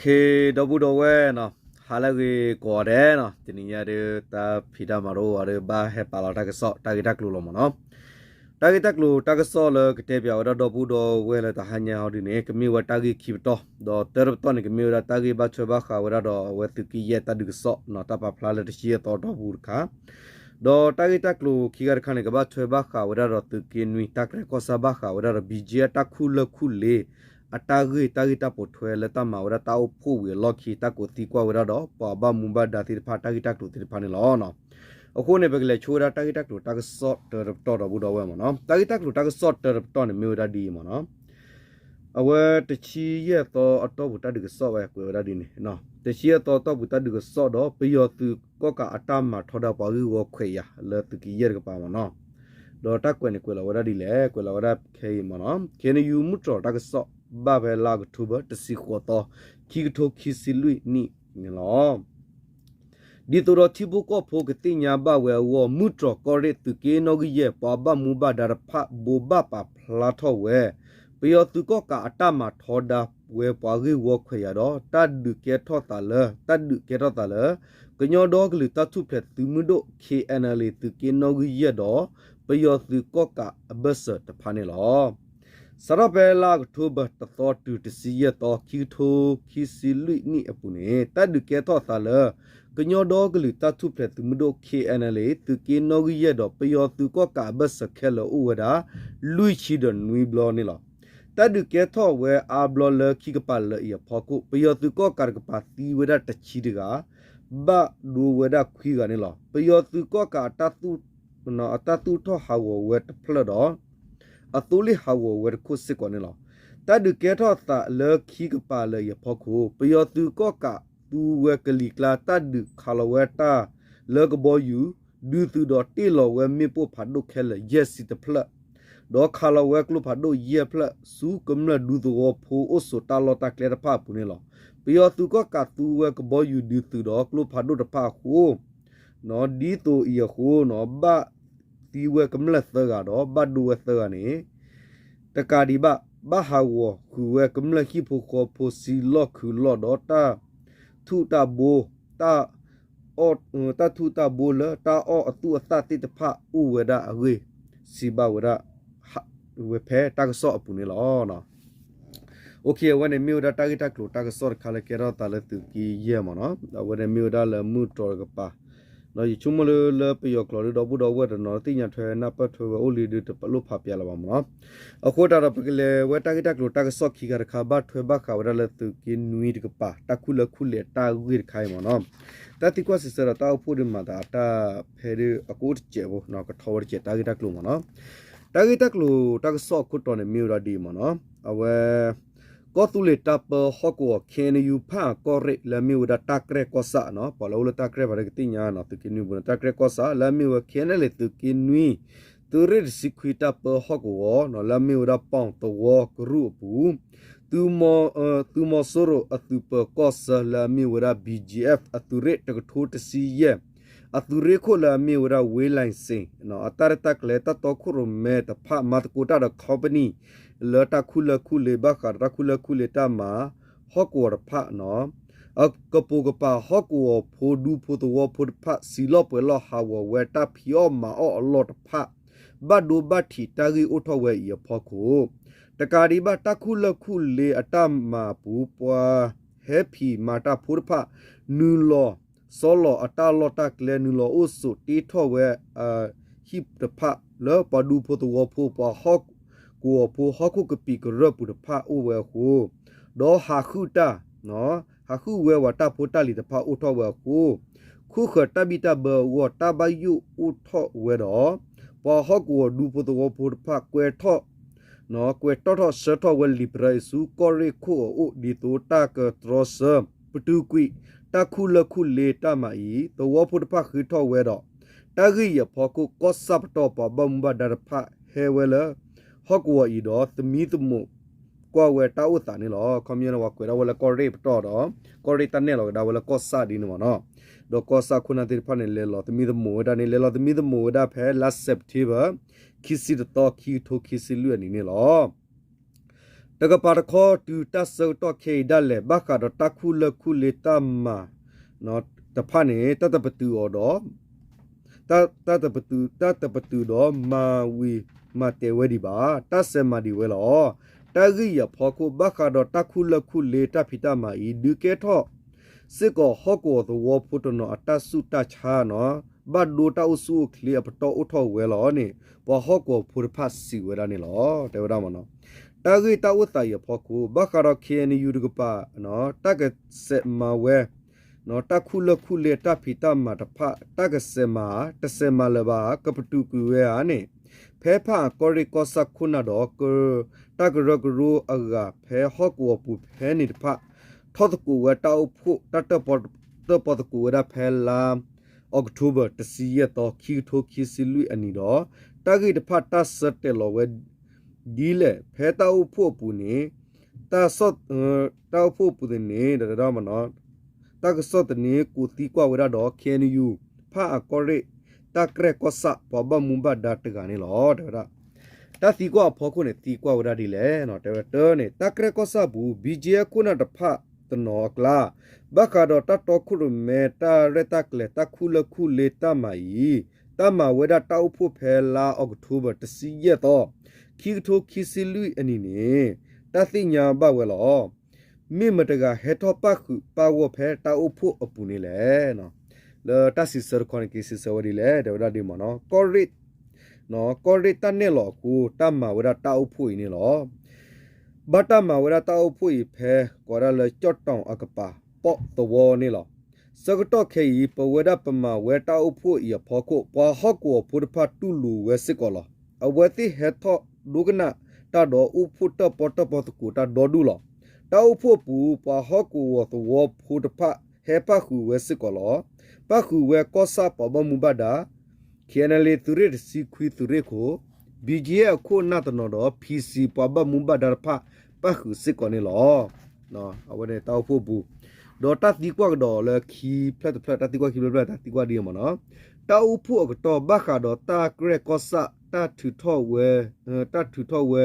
ဒီပုၢ်ဒီဝဲၢ်နီၤ, ဟါလၢအဂ့ၤကိးဂၤဒဲးနီၤ, တနံၤညါဒီး တၢ်ဖံးတၢ်မၤတအိၣ်ဘၣ်ဒီး ဘၣ်ဟဲပာ်လီၤတၢ်ကစီၣ် တၢ်ဂ့ၢ်တၢ်ကျိၤလီၤမ့ၢ်နီၤ. တၢ်ဂ့ၢ်တၢ်ကျိၤတၢ်ကစီၣ်လၢကတဲပၠးဝဲဒၣ်ဒီပုၢ်ဒီဝဲၢ်လၢတဟါညါဟီဒ်န့ၣ် ကမ့ၢ်ဝဲတၢ်ဂ့ၢ်ခံပတီၢ်, ဒီးတၢတပတီၢ်န့ၣ် ကမ့ၢ်ဝဲဒၣ်တၢ်ဂ့ၢ်ဘၣ်ထွဲဘၣ်ဃးဝဲဒၣ်ဒီးအဝဲသုးက့ယဲၢ်တၢ်ဒုးကစီၣ်နီၤ, တၢ်ပာ်ဖျါလၢတဆံယဲၢ်သီအတီၢ်ပူၤတခါ ဒီးတၢ်ဂ့ၢ်တၢ်ကျိၤခံဂၤတခါန့ၣ် ကဘၣ်ထွဲဘၣ်ဃးဝဲဒၣ်ဒီးသုးက့နွံ တၢ်ကြဲၢ်ကီၢ်ဆၣ်ဘၣ်ဃးဝဲဒၣ်ဒီး ဘံၣ်ကၠံအတၢ်ခူၣ်လၢၢ်ခူၣ်လ့ၤ အတၢ်ဂ့ၢ် တၢ်ဂ့ၢ်တၢ်ပိာ်ထွဲလၢတၢ်မၤဝဲဒၣ်တၢ်အိၣ်ဖှိၣ်ဝံၤအလီၢ်ခံ တၢ်ကိးသံကွၢ်ဝဲဒၣ်ဒီး ပှၤဘၣ်မူဘၣ်ဒါသ့ၣ်တဖၣ် တၢ်ဂ့ၢ်တၢ်ကျိၤသ့ၣ်တဖၣ်န့ၣ်လီၤ. အဃိန့ၣ် ပကလဲၤဆိဝဲဒၣ်တၢ်ဂ့ၢ်တၢ်ကျိၤတၢ်ကစီၣ်တၢတပတီၢ်ဒီပုၢ်ဒီဝဲၢ်မ့ၢ်နီၤ. တၢ်ဂ့ၢ်တၢ်ကျိၤတၢ်ကစီၣ်တၢတပတီၢ်န့ၣ် မ့ၢ်ဝဲဒၣ်ဒ်အံၤမ့ၢ်နီၤ. အဝဲတဆံယဲၢ်သီအတီၢ်ပူၤတၢ်ဒုးကစီၣ်ဝဲကွဲးဝဲဒၣ်ဒ်န့ၣ်, တဆံယဲၢ်သီအတီၢ်ပူၤတၢ်ဒုးကစီၣ်ဒီး ပယီၤသုးကီၣ်ကးအတၢ်မၤထီဒါပှၤဂ့ၢ်ဝီခွဲးယာ်လၢသုးက့ယဲၢ်တကပၤမ့ၢ်နီၤ. ဒီးတၢ်ကွဲးန့ၣ်ကွဲးလီၤဝဲဒၣ်ဒ်လဲၣ်, ကွဲးလီၤဝဲဒၣ်ခဲအံၤမ့ၢ်နီၤ. ခ့ၣ်အဲၣ်ယူၣ်မုၢ်တြီၤတၢ်ကစီၣ် ဘၣ်ဖဲလါအီးကထိဘၢၣ် တဆံဃိးသီ ခံကထိခံဆံလွံၢ်နံၣ်န့ၣ်လီၤ. ဒ်သိးဒီးထံဖိကီၢ်ဖိကသ့ၣ်ညါဘၣ်ဝဲအဂီၢ် မုၢ်တြီၤကီၢ်ရ့ၣ်သုးက့နီၣ်ဂံၢ်ယဲၢ် ပှၤဘၣ်မူဘၣ်ဒါတဖၣ် ဘိးဘၣ်ပာ်ဖျါထီၣ်ဝဲ ပယီၤသုးကီၣ်ကးအတၢ်မၤထီဒါဝဲပှၤဂ့ၢ်ဝီခွဲးယာ်ဒီး တၢ်ဒုးကဲထီၣ်သးလၢ တၢ်ဒုးကဲထီၣ်သးလၢ ကညီဒီကလုာ်တၢ်ထူၣ်ဖျဲးသုးမုၢ်ဒိၣ် ခ့ၣ်အဲၣ်အဲၣ်လ်အ့ သုးက့နီၣ်ဂံၢ်ယဲၢ်ဒီး ပယီၤသုးကီၣ်ကးအဘၢၣ်စၢၤတဖၣ်န့ၣ်လီၤ. စးထီၣ်ဖဲလါအီးကထိဘၢၣ် တသီတုၤတဆံယဲၢ်သီ ခံကထိခံဆံလွံၢ်နံၣ်အပူၤန့ၣ် တၢ်ဒုးကဲထီၣ်သးလၢ ကညီဒီကလုာ်တၢ်ထူၣ်ဖျဲးသုးမုၢ်ဒိၣ် ခ့ၣ်အဲၣ်အဲၣ်လ်အ့ သုးက့နီၣ်ဂံၢ်ယဲၢ်ဒီး ပယီၤသုးကီၣ်ကးအဘၢၣ်စၢၤခဲလၢာ်အိၣ်ဝဲဒၣ် လွံၢ်ဆံဒီးနွံဘျီန့ၣ်လီၤ. တၢ်ဒုးကဲထီၣ်ဝဲအါဘျီလၢခံကပၤလၢာ်အံၤအဖီခိၣ် ပယီၤသုးကီၣ်ကးတကပၤသံဝဲဒၣ်တဆံတဂၤ ဘၣ်ဒိဝဲဒၣ်ခွံဂၤန့ၣ်လီၤ. ပယီၤသုးကီၣ်ကးအတၢ်သူၣ်ထီၣ်ဟးဂီၤဝဲတဖျၢၣ်ဒီး အသိလ့ၣ်ဟးဂီၤဝဲတခိၣ်စ့ၢ်ကီးန့ၣ်လီၤ. တၢ်ဒုးကဲထီၣ်သးလၢခံကပၤလၢာ်အံၤအဖီခိၣ် ပယီၤသုးကီၣ်ကးသူဝဲကလံၤကျါ တၢ်ဒုးခးလီၤဝဲတၢ်လၢကဘီယူၤ ဒုးသုးဒီးတ့ၢ်လီၤဝဲမ့ၣ်ပိၢ်ဖးဒိၣ်ခဲလၢာ်ယဲၢ်ဆံတဖျၢၣ် ဒီးခးလီၤဝဲကျိဖးဒိၣ်ယဲၢ်ဖျၢၣ်ဆူကမျၢၢ်ဒူသဝီဖိအိၣ်ဆိးတၢ်လီၢ်တၢ်ကျဲတဖၣ်အပူၤန့ၣ်လီၤ. ပယီၤသုးကီၣ်ကးသူဝဲကဘီယူၤဒုးသုးဒီးကျိဖးဒိၣ်တဖၣ်အဃိ ဒ်သိးအံၤအဃိ ဘၣ်သံဝဲကမျၢၢ်သၢဂၤဒီး ဘၣ်ဒိဝဲသၢဂၤန့ၣ် တကးဒံးဘၣ် ဘၣ်ဟးဂီၤဃုာ်ဝဲကမျၢၢ်ဟံၣ်ဖိဃီဖိစံးလီၢ်ခုၣ်လီၢ်ဒီး တၢ်ထူးတၢ်ဘိ တၢ် တၢ်ထူးတၢ်ဘိလၢတၢ်အီၣ်အသူၣ်အသၣ်သ့ၣ်တဖၣ်အိၣ်ဝဲဒၣ်အဂ့ၢ် စံးဘၣ်ဝဲဒၣ် ဝဲဖဲတၢ်ကစီၣ်အပူၤန့ၣ်လီၤ. အဝဲန့ၣ်မ့ၢ်ဝဲဒၣ်တၢ်ဂ့ၢ်တၢ်ကျိၤတၢ်ကစီၣ်တခါလၢကဲထီၣ်သးလၢသုးက့ယဲၢ်မ့ၢ်နီၤ, အဝဲန့ၣ်မ့ၢ်ဝဲဒၣ်လၢမုၢ်တြီၤတကပၤ, ယဆိကမိၣ်လၢ လၢပယီၤကျိာ်ဒီး ဒီပုၢ်ဒီဝဲၢ်တနီၤသ့ၣ်ညါထွဲနၢ်ပၢၢ်ထွဲဝဲအိၣ်လံဒီး တလိၣ်ဖးပျဲလၢၤဘၣ်မ့ၢ်နီၤ. အဃိသတးဒီး ပကလဲၤဝဲတၢ်ဂ့ၢ်တၢ်ကျိၤတၢ်ကစီၣ်ခံခါတခါ ဘၣ်ထွဲဘၣ်ဃးဝဲဒၣ်လၢသုးက့နွံတကပၤ တၢ်ခူၣ်လၢခူၣ်လ့ၤအတၢ်ဂ့ၢ်တခါအံၤမ့ၢ်နီၤ. တၢ်သံကွၢ်စံးဆၢဒီးတၢ်အိၣ်ဖှိၣ်ဒုးမၤသးအတၢ်ဖဲဒုး အကအိၣ်တစဲးဖိ ကထီဝဲတစဲးတၢ်ဂ့ၢ်တၢ်ကျိၤမ့ၢ်နီၤ. တၢ်ဂ့ၢ်တၢ်ကျိၤတၢ်ကစီၣ်အခိၣ်တီန့ၣ် မ့ၢ်ဝဲဒၣ်ဒ်အံၤမ့ၢ်နီၤ, အဝဲ ကီၢ်သူလ့ၤတၢ်ပၢဟီၣ်ကဝီၤ ခ့ၣ်အဲၣ်ယူၣ် ဖၣ်အၣ်ကီၢ်ရ့ၣ် လၢအမ့ၢ်ဝဲဒၣ်တၢ်ကြဲၢ်ကီၢ်ဆၣ်နီၤ, ပှၤလၢအိၣ်လၢတၢ်ကြဲၢ်ပူၤဒီးကသ့ၣ်ညါနီၤ, သုးက့နွံပူၤန့ၣ် တၢ်ကြဲၢ်ကီၢ်ဆၣ် လၢအမ့ၢ်ဝဲ ခ့ၣ်အဲၣ်အဲၣ်လ်အ့ သုးက့နွံ သုးရ့ၣ်တဆံခွံတၢ်ပၢဟီၣ်ကဝီၤနီၤ, လၢအမ့ၢ်ဝဲဒၣ်ပီၣ်သဝီကရူၢ်အပူၤ သုးမီၤ သုးမီၤစိရိၤအသုးပၢၤကီၢ်ဆၢ လၢအမ့ၢ်ဝဲဒၣ် ဘီၣ်ကၠံၣ်အ့ၣ် အသုးရ့ၣ်တကထိတဆံယဲၢ် အသုးရ့ၣ်ခိၣ်လၢအမ့ၢ်ဝဲဒၣ် ဝ့လံစ့ၣ် အတၢ်ရဲၣ်တၢ်ကျဲၤတၢ်တီခိၣ်ရိၣ်မဲတဖၣ် မၤသကိးတၢ်ဒီး company လၢတၢ်ခူၣ်လၢခူၣ်လ့ၤ ဘၣ်ဃးဒီးတၢ်ခူၣ်လၢခူၣ်လ့ၤတၢ်မၤ ဟီၣ်ကဝီၤတဖၣ်နီၤ, အကပိာ်ကပၤဟီၣ်ကဝီၤဖိဒူဖိသဝီဖိတဖၣ် စံးလီၢ်ပှဲၤလီၢ်ဟးဂီၤဝဲတၢ်ဖံးအီၣ်မၤအီၣ်အလီၢ်တဖၣ် ဘၣ်ဒိဘၣ်ထံးတၢ်ဂ့ၢ်အိၣ်ထီၣ်ဝဲအံၤအဖီခိၣ် တကးဒံးဘၣ် တၢ်ခူၣ်လၢခူၣ်လ့ၤအတၢ်မၤအပူၤ ပှၤဟဲဖံးမၤတၢ်ဖိတဖၣ် နုာ်လီၤ စီလီၤအတၢ်လီၢ်တၢ်ကျဲ နုာ်လီၤအိၣ်ဆိးတ့ထီၣ်ဝဲ ဟံၣ်တဖၣ် လၢပှၤဒူဖိသဝီဖိ ပှၤဟီၣ်ကဝီၤဖိ ဟီၣ်ခိၣ်ကပံာ်ကရၢၢ်ပူၤတဖၣ်အိၣ်ဝဲအဃိ ဒီးဟးဃုာ်တၢ် ဟးဃုာ်ဝဲဝဲတၢ်ဖိတၢ်လံၤတဖၣ်အိၣ်ထီၣ်ဝဲအဃိ ခူၣ်ဃၢၤတၢ်ဘံၣ်တၢ်ဘၢအဂီၢ် တၢ်ဘၣ်ယိၣ်အိၣ်ထီၣ်ဝဲဒီး ပှၤဟီၣ်ကဝီၤဒူဖိသဝီဖိတဖၣ် ကွဲးထီၣ် ကွဲးတီၣ်ထီၣ်ဆှၢထီၣ်ဝဲလံာ်ပြၢအံၤဆူ ကီၢ်ရ့ၣ်ခိၣ်အအိၣ် ဒ်သိးတၢ်ကတြီဆၢ ပတုာ်ကွံာ် တၢ်ခူၣ်လၢခူၣ်လ့ၤတၢ်မၤအံၤ သဝီဖိတဖၣ်ဃ့ထီၣ်ဝဲဒီး တၢ်ဂ့ၢ်အံၤအဖီခိၣ် ကီၢ်ဆၣ်ပတီၢ်ပှၤဘၣ်မူဘၣ်ဒါတဖၣ်ဟဲဝဲလၢ ဟီၣ်ကဝီၤအံၤဒီး သမံသမိးကွၢ်ဝဲတၢ်အိၣ်သးန့ၣ်လီၤ. ခီပညီန့ၣ် ပှၤကွဲးဒၣ်ဝဲလၢကီၢ်ရ့ၣ်ပတီၢ်ဒီး ကီၢ်ရ့ၣ်တၢ်နဲၣ်လီၤကဒါဝဲလၢကီၢ်ဆၣ်ဒ်န့ၣ်မ့ၢ်နီၤ, ဒီးကီၢ်ဆၣ်ခိၣ်နၢ်သ့ၣ်တဖၣ်န့ၣ် လဲၤလီၤသမံသမိးဝဲဒၣ်န့ၣ် လဲၤလီၤသမံသမိးဝဲဒၣ်ဖဲလါ September ခံဆံတသီ ခံကထိခံဆံလွံၢ်အနံၣ်န့ၣ်လီၤ. တကပၤတခီတုၤတၢ်ဆၢကတီၢ်ခဲအံၤဒၣ်လဲာ် ဘၣ်ဃးဒီးတၢ်ခူၣ်လၢၢ်ခူၣ်လ့တၢ်မၤတဖၣ်န့ၣ် တၢ်တပတုာ်အီၤဒီး တၢ်တပတုာ် တၢ်တပတုာ်ဒီးမၤဝံၤမၤတဲာ်ဝဲဒံးဘၣ်, တၢ်စဲးမၤဒံးဝဲလီၤ. တၢ်ဂ့ၢ်အံၤအဖီခိၣ် ဘၣ်ဃးဒီးတၢ်ခူၣ်လၢၢ်ခူၣ်လ့တၢ်ဖံးတၢ်မၤအံၤ ဒုးကဲထီၣ်စ့ၢ်ကီးဟီၣ်ကဝီၤသဝီဖိတနီၤအတၢ်ဆူးတၢ်ဆါနီၤ, ဘၣ်ဒိတၢ်အိၣ်ဆူၣ်အိၣ်ချ့အပတီၢ်အိၣ်ထီၣ်ဝဲလီၤန့ၣ် ပှၤဟီၣ်ကဝီၤဖိတဖၣ်စံးဝဲဒၣ်န့ၣ်လီၤ. တဲဝဲဒၣ်မနီၤ, တၢ်ဂ့ၢ်တၢ်အိၣ်သးအံၤအဖီခိၣ် ဘၣ်ဃးဒီး ခ့ၣ်အဲၣ်ယူၣ် တကပၤ တၢ်ကစဲးမၤဝဲ တၢ်ခူၣ်လၢၢ်ခူၣ်လ့တၢ်ဖံးတၢ်မၤတဖၣ် တၢ်ကစဲးမၤဧါ, တစဲးမၤလၢၤဘၣ်, ကပတုာ်ကွံာ်ဝဲဧါန့ၣ်, ဖဲဖၣ်အၣ်ကီၢ်ရ့ၣ်ကီၢ်ဆၣ်ခိၣ်နၢ်ဒီး တၢ်ကရၢကရိအဂၤဖဲဟီၣ်ကဝီၤပူၤဖဲန့ၣ်တဖၣ် ထီၣ်သကိးဝဲတၢ်အိၣ်ဖှိၣ် တၢ်တၢၣ်ပီၣ်သကိးဝဲဒၣ်ဖဲလါ October တဆံယဲၢ်သီ ခံကထိခံဆံလွံၢ်အနံၤဒီး တၢ်ဂ့ၢ်တဖၣ်တၢ်ဆၢတဲာ်လီၤဝဲဒ်လဲၣ်, ဖဲတၢ်အိၣ်ဖှိၣ်အပူၤန့ၣ် တၢ်အိၣ်ဖှိၣ်အပူၤသန့ၣ် တၢ်ကစီၣ်သန့ ကိးသံကွၢ်ဝဲဒၣ်ဒီး ခ့ၣ်အဲၣ်ယူၣ် ဖၣ်အၣ်ကီၢ်ရ့ၣ် တၢ်ကရၢကီၢ်ဆၣ် ပှၤဘၣ်မူဘၣ်ဒါတဂၤန့ၣ်လီၤ. တဲဝဲဒၣ် တၢ်သံကွၢ်အဖီခိၣ်န့ၣ် သံကွၢ်ဝဲဒၣ်ဒ်လဲၣ်, တဲဝဲတၢ်န့ၣ် တၢ်ကရၢကီၢ်ဆၣ်ပူၤ ဘံၣ်ကၠ့ခိၣ်နၢ်တဖၣ်တနီၤအကျါ ဘၣ်ဃးဒီးတၢ်တီခိၣ်ရိၣ်မဲ တၢ်ရဲၣ်တၢ်ကျဲၤ တၢ်ခူၣ်လၢၢ်ခူၣ်လ့တၢ်မၤအံၤ တၢ်မၤဝဲဒၣ်တၢ်အိၣ်ဖှိၣ်ဖဲလါ October တဆံယဲၢ်သီ ခံကထိခံဆံလွံၢ်အနံၤန့ၣ် တၢ်သ့ၣ်ညါဘၣ်ဝဲလီၤ. မ့ၢ်မတၤတဂၤဟဲထီၣ်ပၣ်ဃုာ်ပၣ်ဂီၢ်ဖဲတၢ်အိၣ်ဖှိၣ်အပူၤန့ၣ်လဲၣ်. လၢတၢ်စံးဆၢတခီန့ၣ် က့ၤစံးဆၢဝဲဒ်လဲၣ် တဲဝဲဒၣ်ဒ်မနီၤ, ကီၢ်ရ့ၣ် ကီၢ်ရ့ၣ်တၢ်နဲၣ်လီၤအဃိ တၢ်မၤဝဲဒၣ်တၢ်အိၣ်ဖှိၣ်အံၤန့ၣ်လီၤ. ဘၣ်တၢ်မၤဝဲဒၣ်တၢ်အိၣ်ဖှိၣ်အံၤဖဲ ကိးဒၣ်လၢ ကၠီၣ်တီၣ်အကပၤ ပီၣ်သဝီန့ၣ်လီၤ. ဆၢကတီၢ်ခဲအံၤ ပဝဲဒၣ်ပမၤဝဲတၢ်အိၣ်ဖှိၣ်အံၤအဖီခိၣ် ပှၤဟီၣ်ကဝီၤဖိတဖၣ်တူၢ်လိာ်ဝဲစ့ၢ်ကီးလီၤ. အဝဲသ့ၣ်ဟဲထီၣ်ဒိကနၣ်တၢ်ဒီးအိၣ်ဖှိၣ်တၢၣ်ပီတၢၣ်ပီသကိးတၢ်ဒီဒူၣ်လီၤ. တၢ်အိၣ်ဖှိၣ်အပူၤ ပှၤဟီၣ်ကဝီၤသဝီဖိတဖၣ်ဟဲပၣ်ဃုာ်ဝဲစ့ၢ်ကီးလီၤ. ပၣ်ဃုာ်ဝဲကီၢ်ဆၣ်ပှၤဘၣ်မူဘၣ်ဒါ ခ့ၣ်အဲၣ်အဲၣ်လ် သုးရ့ၣ်တဆံခွံသုးရ့ၣ်ခိၣ်, ဘံၣ်ကၠ့အခိၣ်နၢ်တနီၤဒီး ဖံစံ ပှၤဘၣ်မူဘၣ်ဒါတဖၣ် ပၣ်ဃုာ်စ့ၢ်ကီးန့ၣ်လီၤ. အဝဲန့ၣ်တၢ်အိၣ်ဖှိၣ်ပူၤ ဒီးတၢ်သံကွၢ်ကဒီးလၢခံဖျၢၣ်တဖျၢၣ် တၢ်သံကွၢ်ခံဖျၢၣ်တဖျၢၣ် တၢ်သံကွၢ်ဒ်အံၤမနီၤ, တၢ်အိၣ်ဖှိၣ်အကတီၢ်ဘၣ်ဃးဒီးတၢ်ကရၢကီၢ်ဆၣ် တၢ်ထုးထီၣ်ဝဲ တၢ်ထုးထီၣ်ဝဲ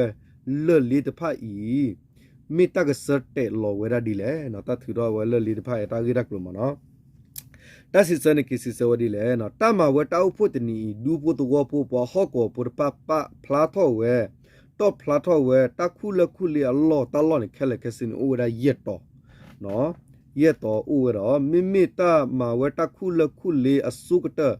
လၢၢ်လ့တဖၣ်အံၤ မ့ၢ်တၢ်ကဆၢတဲာ်လီၤဝဲဒၣ်ဒ်လဲၣ်. တၢ်ထုးထီၣ်ဝဲလၢၢ်လ့တဖၣ်အံၤ တၢ်ဂ့ၢ်တၢ်ကျိၤမနီၤ တၢ်စံးဆၢန့ၣ် က့ၤစံးဆၢဝဲဒ်လဲၣ်, တၢ်မၤဝဲတၢ်အိၣ်ဖှိၣ်တနံၤအံၤ ဒူဖိသဝီဖိ ပှၤဟီၣ်ကဝီၤဖိတဖၣ် ပာ်ဖျါထီၣ်ဝဲ တီၣ်ဖျါထီၣ်ဝဲ တၢ်ခူၣ်လၢၢ်ခူၣ်လ့အလီၢ်တၢ်လီၢ်န့ၣ် ခဲလၢာ်ခဲဆ့န့ၣ် အိၣ်ဝဲဒၣ်ယဲၢ်တီၤ, ယဲၢ်တီၤအိၣ်ဝဲဒီး မ့မ့ၢ်တၢ်မၤဝဲတၢ်ခူၣ်လၢၢ်ခူၣ်လ့အဆိကတၢၢ်